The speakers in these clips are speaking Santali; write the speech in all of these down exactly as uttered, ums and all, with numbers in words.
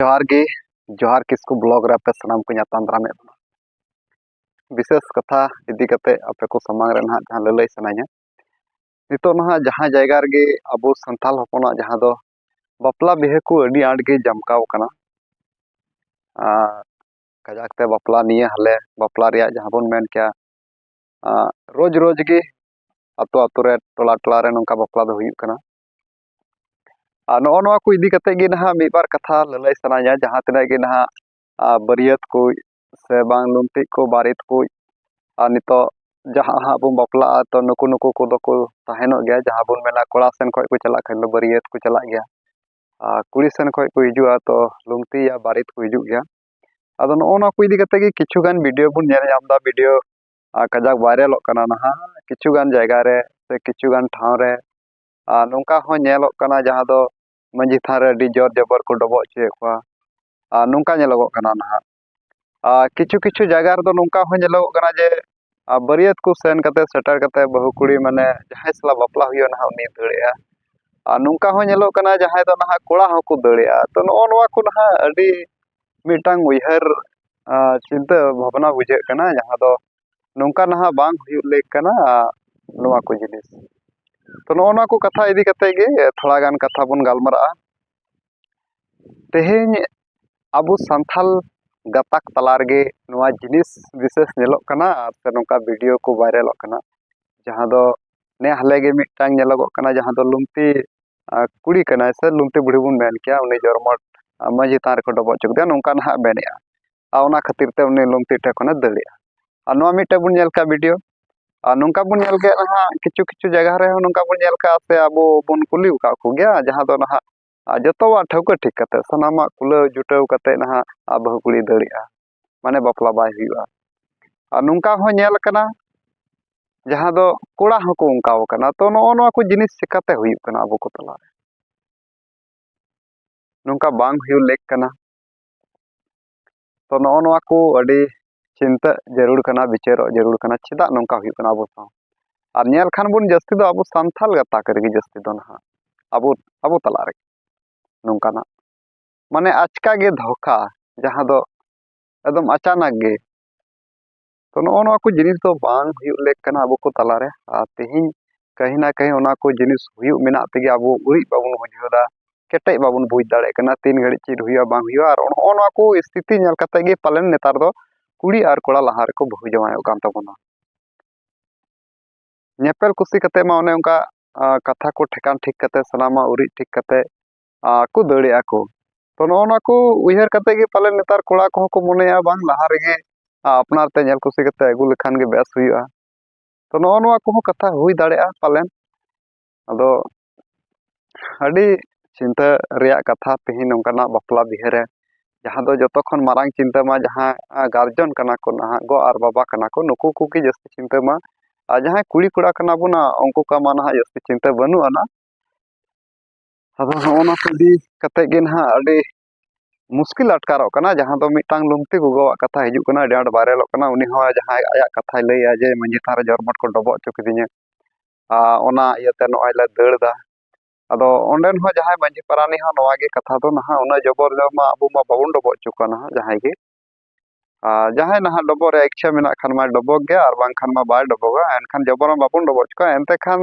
ᱡᱚᱦᱟᱨ ᱜᱮ, ᱡᱚᱦᱟᱨ ᱠᱤᱥᱠᱩ ᱵᱞᱚᱜ ᱨᱮ ᱟᱯᱮ ᱥᱟᱱᱟᱢ ᱠᱚᱧ ᱟᱛᱟᱝ ᱫᱟᱨᱟᱢᱮᱫ ᱵᱚᱱᱟ᱾ ᱵᱤᱥᱮᱥ ᱠᱟᱛᱷᱟ ᱤᱫᱤ ᱠᱟᱛᱮ ᱟᱯᱮ ᱠᱚ ᱥᱟᱢᱟᱝ ᱨᱮ ᱱᱟᱦᱟᱜ ᱡᱟᱦᱟᱸ ᱞᱟᱹᱞᱟᱹᱭ ᱥᱟᱱᱟᱧᱟ, ᱱᱤᱛᱚᱜ ᱱᱟᱦᱟᱜ ᱡᱟᱦᱟᱸ ᱡᱟᱭᱜᱟ ᱨᱮᱜᱮ ᱟᱵᱚ ᱥᱟᱱᱛᱟᱲ ᱦᱚᱯᱚᱱᱟᱜ ᱡᱟᱦᱟᱸ ᱫᱚ ᱵᱟᱯᱞᱟ ᱵᱤᱦᱟᱹ ᱠᱚ ᱟᱹᱰᱤ ᱟᱸᱴ ᱜᱮ ᱡᱟᱢᱠᱟᱣ ᱠᱟᱱᱟ᱾ ᱟᱨ ᱠᱟᱡᱟᱠ ᱛᱮ ᱵᱟᱯᱞᱟ, ᱱᱤᱭᱟᱹ ᱦᱟᱞᱮ ᱵᱟᱯᱞᱟ ᱨᱮᱭᱟᱜ ᱡᱟᱦᱟᱸ ᱵᱚᱱ ᱢᱮᱱ ᱠᱮᱭᱟ, ᱟᱸ, ᱨᱳᱡᱽ ᱨᱳᱡᱽ ᱜᱮ ᱟᱛᱳ ᱟᱛᱳ ᱨᱮ, ᱴᱚᱞᱟ ᱴᱚᱞᱟ ᱨᱮ ᱱᱚᱝᱠᱟ ᱵᱟᱯᱞᱟ ᱫᱚ ᱦᱩᱭᱩᱜ ᱠᱟᱱᱟ᱾ ᱟᱨ ᱱᱚᱜᱼᱚ ᱱᱚᱣᱟ ᱠᱚ ᱤᱫᱤ ᱠᱟᱛᱮ ᱜᱮ ᱱᱟᱦᱟᱜ ᱢᱤᱫ ᱵᱟᱨ ᱠᱟᱛᱷᱟ ᱞᱟᱹᱞᱟᱹᱭ ᱥᱟᱱᱟᱧᱟ, ᱡᱟᱦᱟᱸ ᱛᱤᱱᱟᱹᱜ ᱜᱮ ᱱᱟᱦᱟᱜ, ᱟᱸ, ᱵᱟᱹᱨᱭᱟᱹᱛ ᱠᱚ ᱥᱮ ᱵᱟᱝ ᱞᱩᱝᱛᱤᱡ ᱠᱚ, ᱵᱟᱨᱮᱛ ᱠᱚ, ᱟᱨ ᱱᱤᱛᱚᱜ ᱡᱟᱦᱟᱸ ᱦᱟᱸᱜ ᱵᱚᱱ ᱵᱟᱯᱞᱟᱜᱼᱟ, ᱛᱚ ᱱᱩᱠᱩ ᱱᱩᱠᱩ ᱠᱚᱫᱚ ᱠᱚ ᱛᱟᱦᱮᱱᱚᱜ ᱜᱮᱭᱟ, ᱡᱟᱦᱟᱸ ᱵᱚᱱ ᱢᱮᱱᱟ ᱠᱚᱲᱟ ᱥᱮᱱ ᱠᱷᱚᱱ ᱠᱚ ᱪᱟᱞᱟᱜ ᱠᱷᱟᱱ ᱫᱚ ᱵᱟᱹᱨᱭᱟᱹᱛ ᱠᱚ ᱪᱟᱞᱟᱜ ᱜᱮᱭᱟ, ᱟᱨ ᱠᱩᱲᱤ ᱥᱮᱱ ᱠᱷᱚᱱ ᱠᱚ ᱦᱤᱡᱩᱜᱼᱟ, ᱛᱚ ᱞᱩᱝᱛᱤ ᱭᱟ ᱵᱟᱨᱮᱛ ᱠᱚ ᱦᱤᱡᱩᱜ ᱜᱮᱭᱟ᱾ ᱟᱫᱚ ᱱᱚᱜᱼᱚ ᱱᱚᱣᱟ ᱠᱚ ᱤᱫᱤ ᱠᱟᱛᱮ ᱜᱮ ᱠᱤᱪᱷᱩ ᱜᱟᱱ ᱵᱷᱤᱰᱤᱭᱳ ᱵᱚᱱ ᱧᱮᱞ ᱧᱟᱢ ᱮᱫᱟ, ᱵᱷᱤᱰᱤᱭᱳ, ᱟᱨ, ᱠᱟᱡᱟᱠ ᱵᱷᱟᱭᱨᱟᱞᱚᱜ ᱠᱟᱱᱟ ᱱᱟᱦᱟᱜ ᱠᱤᱪᱷᱩ ᱜᱟᱱ ᱡᱟᱭᱜᱟ ᱨᱮ ᱥᱮ ᱠᱤᱪᱷᱩ ᱜᱟᱱ ᱴᱷᱟᱶ ᱨᱮ᱾ ᱟᱨ ᱱᱚᱝᱠᱟ ᱦᱚᱸ ᱧᱮᱞᱚᱜ ᱠᱟᱱᱟ ᱡᱟᱦᱟᱸ ᱫᱚ ᱢᱟᱺᱡᱷᱤ ᱛᱷᱟᱱ ᱨᱮ ᱟᱹᱰᱤ ᱡᱳᱨ ᱡᱚᱵᱚᱨ ᱠᱚ ᱰᱚᱵᱚᱜ ᱦᱚᱪᱚᱭᱮᱫ ᱠᱚᱣᱟ᱾ ᱟᱨ ᱱᱚᱝᱠᱟ ᱧᱮᱞᱚᱜᱚᱜ ᱠᱟᱱᱟ ᱱᱟᱦᱟᱜ᱾ ᱟᱨ ᱠᱤᱪᱷᱩ ᱠᱤᱪᱷᱩ ᱡᱟᱭᱜᱟ ᱨᱮᱫᱚ ᱱᱚᱝᱠᱟ ᱦᱚᱸ ᱧᱮᱞᱚᱜᱚᱜ ᱠᱟᱱᱟ ᱡᱮ, ᱟᱨ, ᱵᱟᱹᱨᱭᱟᱹᱛ ᱠᱚ ᱥᱮᱱ ᱠᱟᱛᱮ, ᱥᱮᱴᱮᱨ ᱠᱟᱛᱮ ᱵᱟᱹᱦᱩ ᱠᱩᱲᱤ, ᱢᱟᱱᱮ, ᱡᱟᱦᱟᱸᱭ ᱥᱟᱞᱟᱜ ᱵᱟᱯᱞᱟ ᱦᱩᱭᱩᱜᱼᱟ ᱱᱟᱦᱟᱜ, ᱩᱱᱤ ᱫᱟᱹᱲᱮᱜᱼᱟ᱾ ᱟᱨ ᱱᱚᱝᱠᱟ ᱦᱚᱸ ᱧᱮᱞᱚᱜ ᱠᱟᱱᱟ ᱡᱟᱦᱟᱸᱭ ᱫᱚ ᱱᱟᱦᱟᱜ ᱠᱚᱲᱟ ᱦᱚᱸᱠᱚ ᱫᱟᱹᱲᱮᱜᱼᱟ᱾ ᱛᱚ ᱱᱚᱜᱼᱚ ᱱᱚᱣᱟ ᱠᱚ ᱱᱟᱦᱟᱜ ᱟᱹᱰᱤ ᱢᱤᱫᱴᱟᱝ ᱩᱭᱦᱟᱹᱨ, ᱟᱨ, ᱪᱤᱱᱛᱟᱹ ᱵᱷᱟᱵᱽᱱᱟ ᱵᱩᱡᱷᱟᱹᱜ ᱠᱟᱱᱟ, ᱡᱟᱦᱟᱸ ᱫᱚ ᱱᱚᱝᱠᱟ ᱱᱟᱦᱟᱜ ᱵᱟᱝ ᱦᱩᱭᱩᱜ ᱞᱮᱠ ᱠᱟᱱᱟ, ᱟᱨ ᱱᱚᱣᱟ ᱠᱚ ᱡᱤᱱᱤᱥ᱾ ᱛᱚ ᱱᱚᱜᱼᱚ ᱱᱚᱣᱟ ᱠᱚ ᱠᱟᱛᱷᱟ ᱤᱫᱤ ᱠᱟᱛᱮ ᱜᱮ ᱛᱷᱚᱲᱟ ᱜᱟᱱ ᱠᱟᱛᱷᱟ ᱵᱚᱱ ᱜᱟᱞᱢᱟᱨᱟᱜᱼᱟ᱾ ᱛᱮᱦᱮᱧ ᱟᱵᱚ ᱥᱟᱱᱛᱷᱟᱞ ᱜᱟᱛᱟᱠ ᱛᱟᱞᱟ ᱨᱮᱜᱮ ᱱᱚᱣᱟ ᱡᱤᱱᱤᱥ ᱵᱤᱥᱮᱥ ᱧᱮᱞᱚᱜ ᱠᱟᱱᱟ, ᱟᱨ ᱥᱮ ᱱᱚᱝᱠᱟ ᱵᱷᱤᱰᱤᱭᱳ ᱠᱚ ᱵᱷᱟᱭᱨᱟᱞᱚᱜ ᱠᱟᱱᱟ, ᱡᱟᱦᱟᱸ ᱫᱚ ᱱᱮ ᱦᱟᱞᱮ ᱜᱮ ᱢᱤᱫᱴᱟᱝ ᱧᱮᱞᱚᱜᱚᱜ ᱠᱟᱱᱟ, ᱡᱟᱦᱟᱸ ᱫᱚ ᱞᱩᱢᱛᱤ, ᱟᱨ, ᱠᱩᱲᱤ ᱠᱟᱱᱟᱭ ᱥᱮ ᱞᱩᱢᱛᱤ ᱵᱩᱲᱦᱤ ᱵᱚᱱ ᱢᱮᱱ ᱠᱮᱭᱟ, ᱩᱱᱤ ᱡᱚᱨᱢᱚᱴ, ᱟᱨ, ᱢᱟᱹᱡᱷᱤ ᱛᱷᱟᱱ ᱨᱮᱠᱚ ᱰᱚᱵᱚᱜ ᱦᱚᱪᱚ ᱠᱮᱫᱮᱭᱟ, ᱱᱚᱝᱠᱟ ᱱᱟᱦᱟᱜ ᱢᱮᱱᱮᱜᱼᱟ᱾ ᱟᱨ ᱚᱱᱟ ᱠᱷᱟᱹᱛᱤᱨ ᱛᱮ ᱩᱱᱤ ᱞᱩᱢᱛᱤ ᱴᱷᱮᱱ ᱠᱷᱚᱱᱮ ᱫᱟᱹᱲᱮᱜᱼᱟ᱾ ᱟᱨ ᱱᱚᱣᱟ ᱢᱤᱫᱴᱮᱱ ᱵᱚᱱ ᱧᱮᱞ ᱠᱟᱜ ᱵᱷᱤᱰᱤᱭᱳ᱾ ᱟᱨ ᱱᱚᱝᱠᱟ ᱵᱚᱱ ᱧᱮᱞ ᱠᱮᱫ ᱱᱟᱦᱟᱜ, ᱠᱤᱪᱷᱩ ᱠᱤᱪᱷᱩ ᱡᱟᱭᱜᱟ ᱨᱮᱦᱚᱸ ᱱᱚᱝᱠᱟ ᱵᱚᱱ ᱧᱮᱞ ᱠᱟᱜᱼᱟ ᱥᱮ ᱟᱵᱚ ᱵᱚᱱ ᱠᱩᱞᱤ ᱟᱠᱟᱫ ᱠᱚᱜᱮᱭᱟ, ᱡᱟᱦᱟᱸ ᱫᱚ ᱱᱟᱦᱟᱜ, ᱟᱨ, ᱡᱚᱛᱚᱣᱟᱜ ᱴᱷᱟᱹᱣᱠᱟᱹ ᱴᱷᱤᱠ ᱠᱟᱛᱮ, ᱥᱟᱱᱟᱢᱟᱜ ᱠᱩᱞᱟᱹᱣ ᱡᱩᱴᱟᱹᱣ ᱠᱟᱛᱮ ᱱᱟᱦᱟᱜ, ᱟᱨ, ᱵᱟᱹᱦᱩ ᱠᱩᱲᱤ ᱫᱟᱹᱲᱮᱜᱼᱟ, ᱢᱟᱱᱮ ᱵᱟᱯᱞᱟ ᱵᱟᱭ ᱦᱩᱭᱩᱜᱼᱟ᱾ ᱟᱨ ᱱᱚᱝᱠᱟ ᱦᱚᱸ ᱧᱮᱞ ᱟᱠᱟᱱᱟ, ᱡᱟᱦᱟᱸ ᱫᱚ ᱠᱚᱲᱟ ᱦᱚᱸᱠᱚ ᱚᱱᱠᱟᱣ ᱠᱟᱱᱟ᱾ ᱛᱚ ᱱᱚᱜᱼᱚ ᱱᱚᱣᱟ ᱠᱚ ᱡᱤᱱᱤᱥ ᱪᱤᱠᱟᱹᱛᱮ ᱦᱩᱭᱩᱜ ᱠᱟᱱᱟ ᱟᱵᱚ ᱠᱚ ᱛᱟᱞᱟᱨᱮ? ᱱᱚᱝᱠᱟ ᱵᱟᱝ ᱦᱩᱭᱩᱜ ᱞᱮᱠ ᱠᱟᱱᱟ᱾ ᱛᱚ ᱱᱚᱜᱼᱚ ᱱᱚᱣᱟ ᱠᱚ ᱟᱹᱰᱤ ᱪᱤᱱᱛᱟᱹᱜ ᱡᱟᱹᱨᱩᱲ ᱠᱟᱱᱟ, ᱵᱤᱪᱟᱹᱨᱚᱜ ᱡᱟᱹᱨᱩᱲ ᱠᱟᱱᱟ, ᱪᱮᱫᱟᱜ ᱱᱚᱝᱠᱟ ᱦᱩᱭᱩᱜ ᱠᱟᱱᱟ ᱟᱵᱚ ᱥᱟᱶ? ᱟᱨ ᱧᱮᱞ ᱠᱷᱟᱱ ᱵᱚᱱ ᱡᱟᱹᱥᱛᱤ ᱫᱚ ᱟᱵᱚ ᱥᱟᱱᱛᱟᱞ ᱜᱟᱛᱟᱠ ᱨᱮᱜᱮ ᱡᱟᱹᱥᱛᱤ ᱫᱚ ᱱᱟᱦᱟᱜ ᱟᱵᱚ, ᱟᱵᱚ ᱛᱟᱞᱟ ᱨᱮᱜᱮ ᱱᱚᱝᱠᱟᱱᱟᱜ᱾ ᱢᱟᱱᱮ ᱟᱪᱠᱟ ᱜᱮ ᱫᱷᱳᱠᱟ, ᱡᱟᱦᱟᱸ ᱫᱚ ᱮᱠᱫᱚᱢ ᱟᱪᱟᱱᱟᱠ ᱜᱮ᱾ ᱛᱚ ᱱᱚᱜᱼᱚ ᱱᱚᱣᱟ ᱠᱚ ᱡᱤᱱᱤᱥ ᱫᱚ ᱵᱟᱝ ᱦᱩᱭᱩᱜ ᱞᱮᱠ ᱠᱟᱱᱟ ᱟᱵᱚ ᱠᱚ ᱛᱟᱞᱟᱨᱮ᱾ ᱟᱨ ᱛᱮᱦᱮᱧ ᱠᱟᱹᱦᱤ ᱱᱟ ᱠᱟᱹᱦᱤ ᱚᱱᱟ ᱠᱚ ᱡᱤᱱᱤᱥ ᱦᱩᱭᱩᱜ ᱢᱮᱱᱟᱜ ᱛᱮᱜᱮ ᱟᱵᱚ ᱩᱨᱤᱡ ᱵᱟᱵᱚᱱ ᱵᱩᱡᱷᱟᱹᱣ ᱮᱫᱟ, ᱠᱮᱴᱮᱡ ᱵᱟᱵᱚᱱ ᱵᱩᱡᱽ ᱫᱟᱲᱮᱭᱟᱜ ᱠᱟᱱᱟ ᱛᱤᱱ ᱜᱷᱟᱹᱲᱤᱡ ᱪᱮᱫ ᱦᱩᱭᱩᱜᱼᱟ ᱵᱟᱝ ᱦᱩᱭᱩᱜᱼᱟ᱾ ᱟᱨ ᱱᱚᱜᱼᱚ ᱱᱚᱣᱟ ᱠᱚ ᱥᱛᱷᱤᱛᱤ ᱧᱮᱞ ᱠᱟᱛᱮ ᱜᱮ ᱯᱟᱞᱮᱱ ᱱᱮᱛᱟᱨ ᱫᱚ ᱠᱩᱲᱤ ᱟᱨ ᱠᱚᱲᱟ ᱞᱟᱦᱟ ᱨᱮᱠᱚ ᱵᱟᱹᱦᱩ ᱡᱟᱶᱟᱭᱚᱜ ᱠᱟᱱ ᱛᱟᱵᱚᱱᱟ᱾ ᱧᱮᱯᱮᱞ ᱠᱩᱥᱤ ᱠᱟᱛᱮ ᱢᱟ ᱚᱱᱮ ᱚᱱᱠᱟ, ᱟ, ᱠᱟᱛᱷᱟ ᱠᱚ ᱴᱷᱮᱠᱟᱱ ᱴᱷᱤᱠ ᱠᱟᱛᱮ, ᱥᱟᱱᱟᱢᱟᱜ ᱩᱨᱤᱡ ᱴᱷᱤᱠ ᱠᱟᱛᱮ, ᱟ, ᱠᱚ ᱫᱟᱹᱲᱮᱜᱼᱟ ᱠᱚ᱾ ᱛᱚ ᱱᱚᱜᱼᱚ ᱱᱚᱣᱟ ᱠᱚ ᱩᱭᱦᱟᱹᱨ ᱠᱟᱛᱮ ᱜᱮ ᱯᱟᱞᱮᱱ ᱱᱮᱛᱟᱨ ᱠᱚᱲᱟ ᱠᱚᱦᱚᱸ ᱠᱚ ᱢᱚᱱᱮᱭᱟ ᱵᱟᱝ ᱞᱟᱦᱟ ᱨᱮᱜᱮ, ᱟ, ᱟᱯᱱᱟᱨ ᱛᱮ ᱧᱮᱞ ᱠᱩᱥᱤ ᱠᱟᱛᱮ ᱟᱹᱜᱩ ᱞᱮᱠᱷᱟᱱ ᱜᱮ ᱵᱮᱥ ᱦᱩᱭᱩᱜᱼᱟ᱾ ᱛᱚ ᱱᱚᱜᱼᱚ ᱱᱚᱣᱟ ᱠᱚᱦᱚᱸ ᱠᱟᱛᱷᱟ ᱦᱩᱭ ᱫᱟᱲᱮᱭᱟᱜᱼᱟ ᱯᱟᱞᱮᱱ᱾ ᱟᱫᱚ ᱟᱹᱰᱤ ᱪᱤᱱᱛᱟᱹ ᱨᱮᱭᱟᱜ ᱠᱟᱛᱷᱟ ᱛᱮᱦᱮᱧ ᱱᱚᱝᱠᱟᱱᱟᱜ ᱵᱟᱯᱞᱟ ᱵᱤᱦᱟᱹ ᱨᱮ, ᱡᱟᱦᱟᱸ ᱫᱚ ᱡᱚᱛᱚ ᱠᱷᱚᱱ ᱢᱟᱨᱟᱝ ᱪᱤᱱᱛᱟᱹ ᱢᱟ ᱡᱟᱦᱟᱸ, ᱟ, ᱜᱟᱨᱡᱚᱱ ᱠᱟᱱᱟ ᱠᱚ ᱱᱟᱦᱟᱜ, ᱜᱚ ᱟᱨ ᱵᱟᱵᱟ ᱠᱟᱱᱟ ᱠᱚ, ᱱᱩᱠᱩ ᱠᱚᱜᱮ ᱡᱟᱹᱥᱛᱤ ᱪᱤᱱᱛᱟᱹ ᱢᱟ᱾ ᱟᱨ ᱡᱟᱦᱟᱸᱭ ᱠᱩᱲᱤ ᱠᱚᱲᱟ ᱠᱟᱱᱟ ᱵᱚᱱ, ᱟ, ᱩᱱᱠᱩ ᱠᱚᱣᱟᱜ ᱢᱟ ᱱᱟᱦᱟᱜ ᱡᱟᱹᱥᱛᱤ ᱪᱤᱱᱛᱟᱹ ᱵᱟᱹᱱᱩᱜ ᱟᱱᱟ᱾ ᱟᱫᱚ ᱱᱚᱜᱼᱚ ᱱᱚᱣᱟ ᱠᱚ ᱤᱫᱤ ᱠᱟᱛᱮ ᱜᱮ ᱱᱟᱦᱟᱜ ᱟᱹᱰᱤ ᱢᱩᱥᱠᱤᱞ ᱟᱴᱠᱟᱨᱚᱜ ᱠᱟᱱᱟ, ᱡᱟᱦᱟᱸ ᱫᱚ ᱢᱤᱫᱴᱟᱝ ᱞᱩᱝᱛᱤ ᱜᱚᱜᱚᱣᱟᱜ ᱠᱟᱛᱷᱟ ᱦᱤᱡᱩᱜ ᱠᱟᱱᱟ, ᱟᱹᱰᱤ ᱟᱸᱴ ᱵᱷᱟᱭᱨᱟᱞᱚᱜ ᱠᱟᱱᱟ᱾ ᱩᱱᱤ ᱦᱚᱸ ᱡᱟᱦᱟᱸᱭ ᱟᱭᱟᱜ ᱠᱟᱛᱷᱟᱭ ᱞᱟᱹᱭᱟ ᱡᱮ ᱢᱟᱹᱡᱷᱤ ᱛᱷᱟᱱ ᱨᱮ ᱡᱚᱨᱢᱚᱴ ᱠᱚ ᱰᱚᱵᱚᱜ ᱦᱚᱪᱚ ᱠᱤᱫᱤᱧᱟ, ᱟ, ᱚᱱᱟ ᱤᱭᱟᱹᱛᱮ ᱱᱚᱜᱼᱚᱭ ᱞᱮ ᱫᱟᱹᱲ ᱫᱟ᱾ ᱟᱫᱚ ᱚᱸᱰᱮᱱ ᱦᱚᱸ ᱡᱟᱦᱟᱸᱭ ᱢᱟᱹᱡᱷᱤ ᱯᱟᱨᱟᱱᱤᱠ ᱦᱚᱸ ᱱᱚᱣᱟ ᱜᱮ ᱠᱟᱛᱷᱟ ᱫᱚ ᱱᱟᱦᱟᱜ, ᱩᱱᱟᱹᱜ ᱡᱚᱵᱚᱨ ᱡᱚᱢ ᱢᱟ ᱟᱵᱚ ᱢᱟ ᱵᱟᱵᱚᱱ ᱰᱚᱵᱚᱜ ᱦᱚᱪᱚ ᱠᱚᱣᱟ ᱱᱟᱦᱟᱜ ᱡᱟᱦᱟᱸᱭ ᱜᱮ᱾ ᱟᱨ ᱡᱟᱦᱟᱸᱭ ᱱᱟᱦᱟᱜ ᱰᱚᱵᱚᱜ ᱨᱮᱭᱟᱜ ᱤᱪᱪᱷᱟᱹ ᱢᱮᱱᱟᱜ ᱠᱷᱟᱱ ᱢᱟᱭ ᱰᱚᱵᱚᱜ ᱜᱮᱭᱟ, ᱟᱨ ᱵᱟᱝᱠᱷᱟᱱ ᱢᱟ ᱵᱟᱭ ᱰᱚᱵᱚᱜᱟ᱾ ᱮᱱᱠᱷᱟᱱ ᱡᱚᱵᱚᱨ ᱢᱟ ᱵᱟᱵᱚᱱ ᱰᱚᱵᱚᱜ ᱦᱚᱪᱚ ᱠᱚᱣᱟ᱾ ᱮᱱᱛᱮ ᱠᱷᱟᱱ,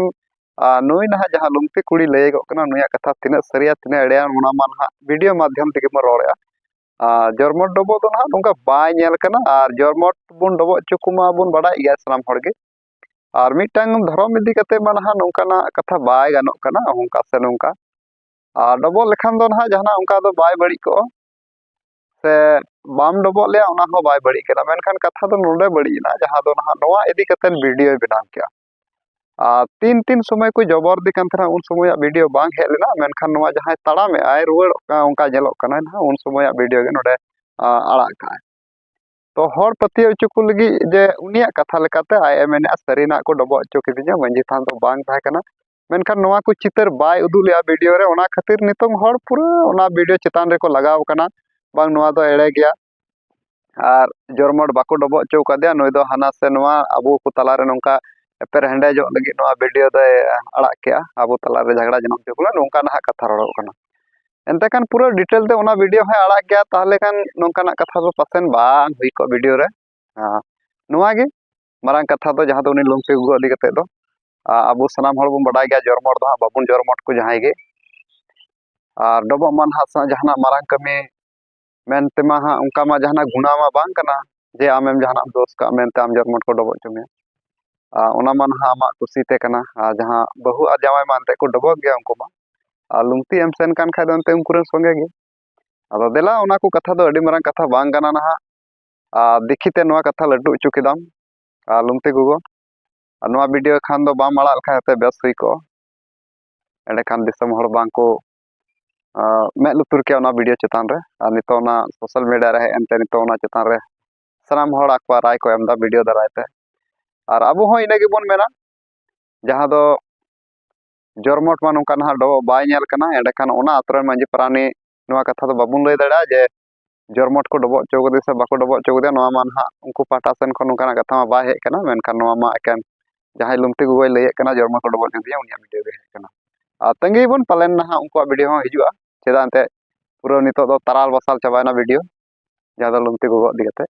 ᱟᱨ ᱱᱩᱭ ᱱᱟᱦᱟᱜ ᱡᱟᱦᱟᱸ ᱞᱩᱝᱛᱤ ᱠᱩᱲᱤ ᱞᱟᱹᱭᱟᱹᱜᱚᱜ ᱠᱟᱱᱟ, ᱱᱩᱭᱟᱜ ᱠᱟᱛᱷᱟ ᱛᱤᱱᱟᱹᱜ ᱥᱟᱹᱨᱤᱭᱟ ᱛᱤᱱᱟᱹᱜ ᱮᱲᱮᱭᱟ, ᱚᱱᱟ ᱢᱟ ᱱᱟᱦᱟᱜ ᱵᱷᱤᱰᱤᱭᱳ ᱢᱟᱫᱽᱫᱷᱚᱢ ᱛᱮᱜᱮ ᱵᱚᱱ ᱨᱚᱲᱮᱫᱼᱟ᱾ ᱟᱨ ᱡᱚᱨᱢᱚᱴ ᱰᱚᱵᱚᱜ ᱫᱚ ᱱᱟᱦᱟᱜ ᱱᱚᱝᱠᱟ ᱵᱟᱭ ᱧᱮᱞ ᱠᱟᱱᱟ, ᱟᱨ ᱡᱚᱨᱢᱚᱴ ᱵᱚᱱ ᱰᱚᱵᱚᱜ ᱦᱚᱪᱚ ᱠᱚᱢᱟ ᱵᱚᱱ ᱵᱟᱰᱟᱭ ᱜᱮᱭᱟ ᱥᱟᱱᱟᱢ ᱦᱚᱲ ᱜᱮ᱾ ᱟᱨ ᱢᱤᱫᱴᱟᱝ ᱫᱷᱚᱨᱚᱢ ᱤᱫᱤ ᱠᱟᱛᱮ ᱢᱟ ᱱᱟᱦᱟᱜ ᱱᱚᱝᱠᱟᱱᱟᱜ ᱠᱟᱛᱷᱟ ᱵᱟᱭ ᱜᱟᱱᱚᱜ ᱠᱟᱱᱟ, ᱚᱱᱠᱟ ᱥᱮ ᱱᱚᱝᱠᱟ᱾ ᱟᱨ ᱰᱚᱵᱚᱜ ᱞᱮᱠᱷᱟᱱ ᱫᱚ ᱱᱟᱦᱟᱜ ᱡᱟᱦᱟᱱᱟᱜ ᱚᱱᱠᱟ ᱫᱚ ᱵᱟᱭ ᱵᱟᱹᱲᱤᱡ ᱠᱚᱜᱼᱟ, ᱥᱮ ᱵᱟᱢ ᱰᱚᱵᱚᱜ ᱞᱮᱭᱟ ᱚᱱᱟ ᱦᱚᱸ ᱵᱟᱭ ᱵᱟᱹᱲᱤᱡ ᱠᱟᱱᱟ᱾ ᱢᱮᱱᱠᱷᱟᱱ ᱠᱟᱛᱷᱟ ᱫᱚ ᱱᱚᱰᱮ ᱵᱟᱹᱲᱤᱡ ᱮᱱᱟ, ᱡᱟᱦᱟᱸ ᱫᱚ ᱱᱟᱦᱟᱜ ᱱᱚᱣᱟ ᱤᱫᱤ ᱠᱟᱛᱮ ᱵᱷᱤᱰᱤᱭᱳᱭ ᱵᱮᱱᱟᱣ ᱠᱮᱜᱼᱟ᱾ ᱟᱨ ᱛᱤᱱ ᱛᱤᱱ ᱥᱚᱢᱚᱭ ᱠᱚ ᱡᱚᱵᱚᱨᱫᱤ ᱠᱟᱱ ᱛᱟᱦᱮᱱᱟ, ᱩᱱ ᱥᱚᱢᱚᱭᱟᱜ ᱵᱷᱤᱰᱤᱭᱳ ᱵᱟᱝ ᱦᱮᱡ ᱞᱮᱱᱟ᱾ ᱢᱮᱱᱠᱷᱟᱱ ᱱᱚᱣᱟ ᱡᱟᱦᱟᱸᱭ ᱛᱟᱲᱟᱢᱮᱜᱼᱟᱭ, ᱨᱩᱣᱟᱹᱲᱚᱜ ᱠᱟᱱᱟ, ᱚᱱᱠᱟ ᱧᱮᱞᱚᱜ ᱠᱟᱱᱟ ᱱᱟᱦᱟᱜ, ᱩᱱ ᱥᱚᱢᱚᱭᱟᱜ ᱵᱷᱤᱰᱤᱭᱳ ᱜᱮ ᱱᱚᱰᱮ, ᱟ, ᱟᱲᱟᱜ ᱠᱟᱜᱼᱟᱭ᱾ ᱛᱚ ᱦᱚᱲ ᱯᱟᱹᱛᱭᱟᱹᱣ ᱦᱚᱪᱚ ᱠᱚ ᱞᱟᱹᱜᱤᱫ ᱡᱮ ᱩᱱᱤᱭᱟᱜ ᱠᱟᱛᱷᱟ ᱞᱮᱠᱟᱛᱮ ᱟᱡ ᱮ ᱢᱮᱱᱮᱫᱼᱟ, ᱥᱟᱹᱨᱤᱱᱟᱜ ᱠᱚ ᱰᱚᱵᱚᱜ ᱦᱚᱪᱚ ᱠᱤᱫᱤᱧᱟ, ᱢᱟᱹᱡᱷᱤ ᱛᱷᱟᱱ ᱫᱚ ᱵᱟᱝ ᱛᱟᱦᱮᱸ ᱠᱟᱱᱟ᱾ ᱢᱮᱱᱠᱷᱟᱱ ᱱᱚᱣᱟ ᱠᱚ ᱪᱤᱛᱟᱹᱨ ᱵᱟᱭ ᱩᱫᱩᱜ ᱞᱮᱜᱼᱟ ᱵᱷᱤᱰᱤᱭᱳ ᱨᱮ, ᱚᱱᱟ ᱠᱷᱟᱹᱛᱤᱨ ᱱᱤᱛᱚᱝ ᱦᱚᱲ ᱯᱩᱨᱟᱹ ᱚᱱᱟ ᱵᱷᱤᱰᱤᱭᱳ ᱪᱮᱛᱟᱱ ᱨᱮᱠᱚ ᱞᱟᱜᱟᱣ ᱠᱟᱱᱟ, ᱵᱟᱝ ᱱᱚᱣᱟ ᱫᱚ ᱮᱲᱮ ᱜᱮᱭᱟ᱾ ᱟᱨ ᱡᱚᱨᱢᱚᱴ ᱵᱟᱠᱚ ᱰᱚᱵᱚᱜ ᱦᱚᱪᱚ ᱠᱟᱫᱮᱭᱟ, ᱱᱩᱭ ᱫᱚ ᱦᱟᱱᱟ ᱥᱮ ᱱᱚᱣᱟ ᱟᱵᱚ ᱠᱚ ᱛᱟᱞᱟᱨᱮ ᱱᱚᱝᱠᱟ ᱮᱯᱮᱨ ᱦᱮᱸᱰᱮᱡᱚᱜ ᱞᱟᱹᱜᱤᱫ ᱱᱚᱣᱟ ᱵᱷᱤᱰᱤᱭᱳ ᱫᱚᱭ ᱟᱲᱟᱜ ᱠᱮᱜᱼᱟ, ᱟᱵᱚ ᱛᱟᱞᱟᱨᱮ ᱡᱷᱟᱜᱽᱲᱟ ᱡᱚᱱᱚᱜ ᱦᱚᱪᱚ ᱠᱟᱱᱟ, ᱱᱚᱝᱠᱟ ᱱᱟᱦᱟᱜ ᱠᱟᱛᱷᱟ ᱨᱚᱲᱚᱜ ᱠᱟᱱᱟ᱾ ᱮᱱᱛᱮ ᱠᱷᱟᱱ ᱯᱩᱨᱟᱹ detail ᱛᱮ ᱚᱱᱟ video ᱦᱚᱸᱭ ᱟᱲᱟᱜ ᱜᱮᱭᱟ, ᱛᱟᱦᱚᱞᱮ ᱠᱷᱟᱱ ᱱᱚᱝᱠᱟᱱᱟᱜ ᱠᱟᱛᱷᱟ ᱫᱚ ᱯᱟᱥᱮᱱ ᱵᱟᱝ ᱦᱩᱭ ᱠᱚᱜ video ᱨᱮ᱾ ᱟᱨ ᱱᱚᱣᱟ ᱜᱮ ᱢᱟᱨᱟᱝ ᱠᱟᱛᱷᱟ ᱫᱚ, ᱡᱟᱦᱟᱸ ᱫᱚ ᱩᱱᱤ ᱞᱩᱝᱛᱤ ᱜᱚᱜᱚ ᱤᱫᱤ ᱠᱟᱛᱮ ᱫᱚ᱾ ᱟᱨ ᱟᱵᱚ ᱥᱟᱱᱟᱢ ᱦᱚᱲ ᱵᱚᱱ ᱵᱟᱰᱟᱭ ᱜᱮᱭᱟ, ᱡᱚᱨᱢᱚᱴ ᱫᱚ ᱦᱟᱸᱜ ᱵᱟᱵᱚᱱ ᱡᱚᱨᱢᱚᱴ ᱠᱚ ᱡᱟᱦᱟᱸᱭ ᱜᱮ᱾ ᱟᱨ ᱰᱚᱵᱚᱜ ᱢᱟ ᱱᱟᱦᱟᱜ ᱥᱟ-, ᱡᱟᱦᱟᱱᱟᱜ ᱢᱟᱨᱟᱝ ᱠᱟᱹᱢᱤ ᱢᱮᱱᱛᱮ ᱢᱟ ᱦᱟᱸᱜ ᱚᱱᱠᱟ ᱢᱟ ᱡᱟᱦᱟᱱᱟᱜ ᱜᱩᱱᱟ ᱢᱟ ᱵᱟᱝ ᱠᱟᱱᱟ ᱡᱮ ᱟᱢᱮᱢ ᱡᱟᱦᱟᱱᱟᱜ ᱮᱢ ᱫᱳᱥ ᱠᱟᱜ ᱢᱮᱱᱛᱮ ᱟᱢ ᱡᱚᱨᱢᱚᱴ ᱠᱚ ᱰᱚᱵᱚᱜ ᱦᱚᱪᱚ ᱢᱮᱭᱟ᱾ ᱟᱨ ᱚᱱᱟ ᱢᱟ ᱱᱟᱦᱟᱜ ᱟᱢᱟᱜ ᱠᱩᱥᱤ ᱛᱮ ᱠᱟᱱᱟ᱾ ᱟᱨ ᱡᱟᱦᱟᱸ ᱵᱟᱹᱦᱩ ᱟᱨ ᱡᱟᱶᱟᱭ ᱢᱟ ᱮᱱᱛᱮᱫ ᱠᱚ ᱰᱚᱵᱚᱜ ᱜᱮᱭᱟ ᱩᱱᱠᱩ ᱢᱟ᱾ ᱟᱨ ᱞᱩᱝᱛᱤ ᱮᱢ ᱥᱮᱱ ᱠᱟᱱ ᱠᱷᱟᱡ ᱫᱚ ᱮᱱᱛᱮᱫ ᱩᱱᱠᱩ ᱨᱮᱱ ᱥᱚᱸᱜᱮ ᱜᱮ᱾ ᱟᱫᱚ ᱫᱮᱞᱟ, ᱚᱱᱟ ᱠᱚ ᱠᱟᱛᱷᱟ ᱫᱚ ᱟᱹᱰᱤ ᱢᱟᱨᱟᱝ ᱠᱟᱛᱷᱟ ᱵᱟᱝ ᱠᱟᱱᱟ ᱱᱟᱦᱟᱜ᱾ ᱟᱨ ᱫᱤᱠᱷᱤ ᱛᱮ ᱱᱚᱣᱟ ᱠᱟᱛᱷᱟ ᱞᱟᱹᱴᱩ ᱦᱚᱪᱚ ᱠᱮᱫᱟᱢ, ᱟᱨ ᱞᱩᱝᱛᱤ ᱜᱚᱜᱚ, ᱟᱨ ᱱᱚᱣᱟ video ᱠᱷᱟᱱ ᱫᱚ ᱵᱟᱢ ᱟᱲᱟᱜ ᱞᱮᱠᱷᱟᱱ ᱮᱱᱛᱮᱫ ᱵᱮᱥ ᱦᱩᱭ ᱠᱚᱜᱼᱟ᱾ ᱮᱸᱰᱮᱠᱷᱟᱱ ᱫᱤᱥᱚᱢ ᱦᱚᱲ ᱵᱟᱝ ᱠᱚ, ᱟᱸ, ᱢᱮᱫ ᱞᱩᱛᱩᱨ ᱠᱮᱭᱟ ᱚᱱᱟ video ᱪᱮᱛᱟᱱ ᱨᱮ᱾ ᱟᱨ ᱱᱤᱛᱚᱜ ᱚᱱᱟ social media ᱨᱮ ᱦᱮᱡ ᱮᱱᱛᱮ ᱱᱤᱛᱚᱜ ᱚᱱᱟ ᱪᱮᱛᱟᱱ ᱨᱮ ᱥᱟᱱᱟᱢ ᱦᱚᱲ ᱟᱠᱚᱣᱟᱜ ᱨᱟᱭ ᱠᱚ ᱮᱢ ᱮᱫᱟ video ᱫᱟᱨᱟᱭ ᱛᱮ᱾ ᱟᱨ ᱟᱵᱚ ᱦᱚᱸ ᱤᱱᱟᱹ ᱜᱮᱵᱚᱱ ᱢᱮᱱᱟ, ᱡᱟᱦᱟᱸ ᱫᱚ ᱡᱚᱨᱢᱚᱴ ᱢᱟ ᱱᱚᱝᱠᱟ ᱱᱟᱦᱟᱜ ᱰᱚᱵᱚᱜ ᱵᱟᱭ ᱧᱮᱞ ᱠᱟᱱᱟ, ᱮᱸᱰᱮᱠᱷᱟᱱ ᱚᱱᱟ ᱟᱛᱳ ᱨᱮᱱ ᱢᱟᱺᱡᱷᱤ ᱯᱟᱨᱟᱱᱤᱠ ᱱᱚᱣᱟ ᱠᱟᱛᱷᱟ ᱫᱚ ᱵᱟᱵᱚᱱ ᱞᱟᱹᱭ ᱫᱟᱲᱮᱭᱟᱜᱼᱟ ᱡᱮ ᱡᱚᱨᱢᱚᱴ ᱠᱚ ᱰᱚᱵᱚᱜ ᱦᱚᱪᱚ ᱠᱟᱫᱮᱭᱟ ᱥᱮ ᱵᱟᱠᱚ ᱰᱚᱵᱚᱜ ᱦᱚᱪᱚ ᱠᱟᱫᱮᱭᱟ᱾ ᱱᱚᱣᱟ ᱢᱟ ᱱᱟᱦᱟᱜ ᱩᱱᱠᱩ ᱯᱟᱦᱴᱟ ᱥᱮᱱ ᱠᱷᱚᱱ ᱱᱚᱝᱠᱟᱱᱟᱜ ᱠᱟᱛᱷᱟ ᱢᱟ ᱵᱟᱭ ᱦᱮᱡ ᱠᱟᱱᱟ, ᱢᱮᱱᱠᱷᱟᱱ ᱱᱚᱣᱟ ᱢᱟ ᱮᱠᱮᱱ ᱡᱟᱦᱟᱸᱭ ᱞᱩᱝᱛᱤ ᱜᱚᱜᱚᱭ ᱞᱟᱹᱭᱮᱫ ᱠᱟᱱᱟ ᱡᱚᱨᱢᱚᱴ ᱠᱚ ᱰᱚᱵᱚᱜ ᱦᱚᱪᱚ ᱠᱟᱫᱮᱭᱟ, ᱩᱱᱤᱭᱟᱜ video ᱜᱮ ᱦᱮᱡ ᱠᱟᱱᱟ᱾ ᱟᱨ ᱛᱟᱺᱜᱤᱭᱟᱵᱚᱱ, ᱯᱟᱞᱮᱱ ᱱᱟᱦᱟᱜ ᱩᱱᱠᱩᱣᱟᱜ video ᱦᱚᱸ ᱦᱤᱡᱩᱜᱼᱟ, ᱪᱮᱫᱟᱜ ᱮᱱᱛᱮᱫ ᱯᱩᱨᱟᱹ ᱱᱤᱛᱚᱜ ᱫᱚ ᱛᱟᱨᱟᱞ ᱵᱟᱥᱟᱞ ᱪᱟᱵᱟᱭᱮᱱᱟ video, ᱡᱟᱦᱟᱸ ᱫᱚ ᱞᱩᱝᱛᱤ ᱜᱚᱜᱚ ᱤᱫᱤ ᱠᱟᱛᱮ᱾